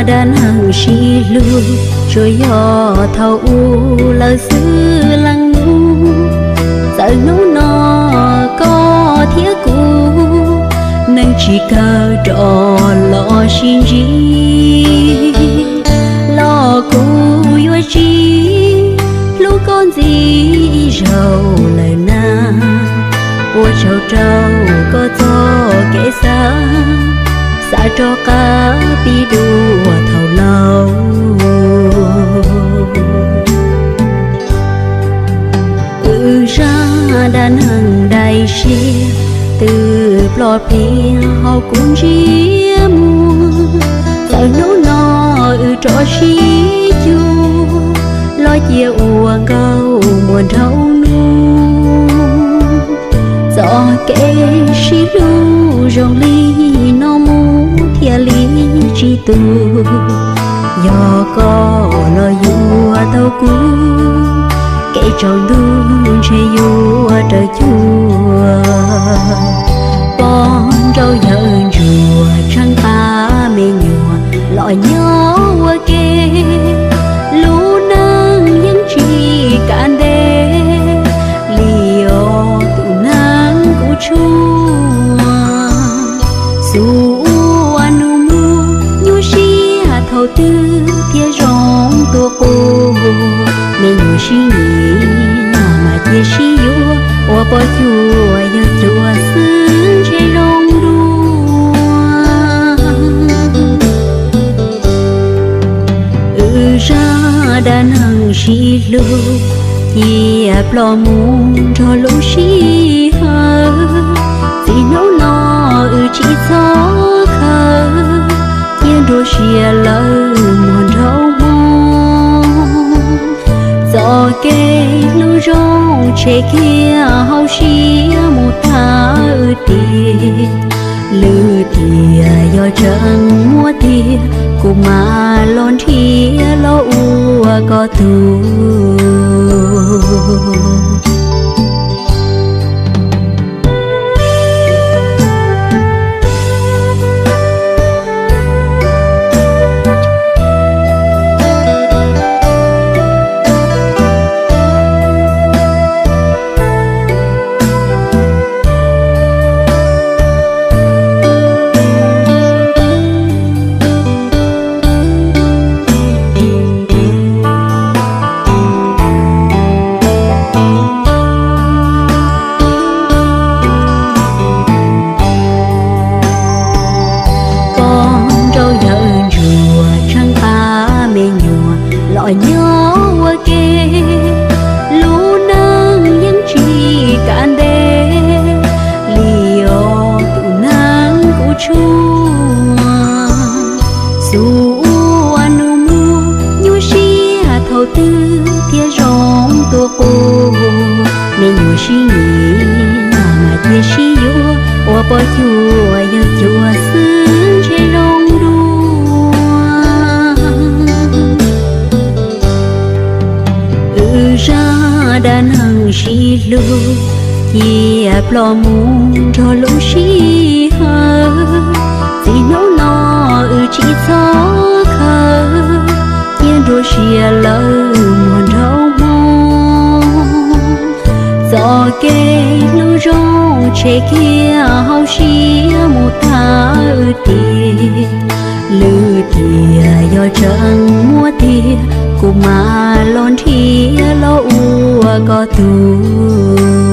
Dab neeg sib hlub tsuas yog thaum u lawm xwb leej nus. Txawm hnub no koj thiab kuv neeg tsis kawg rov los sib ntsib, los kuv yuav tsis hlub koj ntxiv ib zaug lawm na. Ua tsaug rau koj txoj kev xav, xav rov qab pib dua thaum laus. Wb zaj dab neeg daim siab twb ploj pliag hauv kuv ntsiab muag. Txawm hnub no wb rov sib cuag, los cia ua nkauj muag nraum nus. Txoj kev sib hlub zoo li no mus thiaj li tsis tu. Yog koj los yuav tau kuv, kev tsaus ntuj ntshe yuav raws cuag. Poj nrauj yawm ntsuag tsheej qab me nyuam los nyob ua ke. Lub neej yeej tsis kam ntev li os tus neeg kuv tshuaj. Xub ua nus muag nyuaj siab thaum twg thiaj zoo tuaj quas. Me nyuam sib nyiam mas cia sib yuav, ua poj cuag yawg cuag xwb ntshe zoo dua. Wb zaj dab neeg sib hlub cia ploj mus nrog lub sij hawm. Txij hnub no wb tsis txhob khaws, cia nruab siab lawm muag nraum hmo. Txoj kev hlub zoo tshem kiag hauv siab mus tag wb tiag. Lwm tiam yog tseem muaj tiag, kuv mam los nrhiav los ua koj tug. Poj nrauj yawm ntsuag tsheej qab me nyuam los nyob ua ke. Lub neej yeej tsis kam ntev li os tus neeg kuv tshuaj. Xub ua nus muag nyuaj siab thaum twg thiaj zoo tuaj quas. Me nyuam sib nyiam mas cia sib yuav, ua poj cuag yawg cuag xwb ntshe zoo dua. Wb zaj dab neeg sib hlub cia ploj mus nrog lub sij hawm. Txij hnub no wb tsis txhob khaws, cia nruab siab lawm muag nraum hmo. Txoj kev hlub zoo tshem kiag hauv siab mus tag wb tiag. Lwm tiam yog tseem muaj tiag, kuv mam los nrhiav los ua koj tug.